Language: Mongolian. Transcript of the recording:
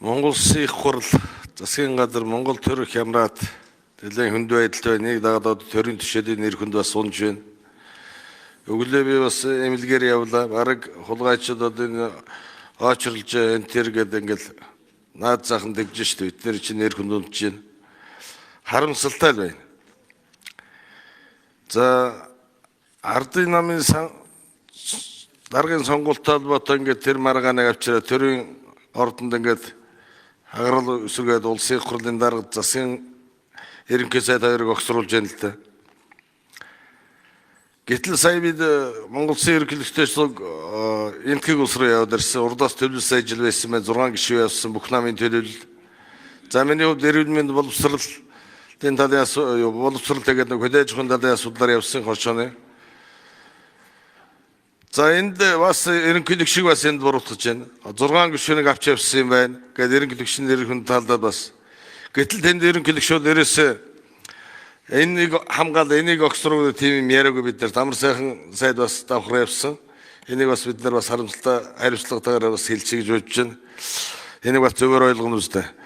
Монгол Улсын их хурл, засгийн газар, Монгол төр хямраад нэлээд хүнд байдалтай байна. Нэг дагаад одоо төрийн түшээлийн нэр хүнд бас унж байна. Өглөө би бас эмнэлгээр явлаа. Бараг хулгайчид одоо энэ очрлж энэ тэр гэдэг ингээл наад заахан дэгж штэ. Бид нар чинь нэр хүнд унж байна. Харамсалтай л байна. За, ардын намын сан даргын сонгуультай холбоотой ингээд тэр маргааныг авчираа төрийн ордонд ингээд хагарал өсөргээд улсын их хурлын дарга, засгийн ерөнхий сайд хоёрыг огсруулж байна л да. Гэтэл сая бид Монгол Улсын ерөнхийлөгчтэй цуг Энэтхэг улс руу яваад ирсэн. Урдаас төлөвлөс ажил байсан байна. 6 гишүүн явсан, бүх намын төлөвлөл. За, миний хувьд эрүүл мэнд боловсролын талын боловсрол, тэгээд нэг хөдөө аж ахуйн талын асуудлаар явсан хошооны. За, энд бас ерөнхийлөгч шиг бас энд буруутгаж байна. 6 гишүүнийг авч явсан юм байна. Гээд ерөнхийлөгч нэр хүн талдаа бас. Гэтэл тэнд ерөнхийлөгч бол ерөөсөө энийг хамгаал, энийг огсруу тийм юм яриаггүй. Бид нар амар сайхан сайд бас давхар явсан. Энийг бас бид нар бас харамсалтай хариуцлагатайгаар бас хэлчихье гэж бодож байна. Энийг бас зөвөр ойлгоно үстэй.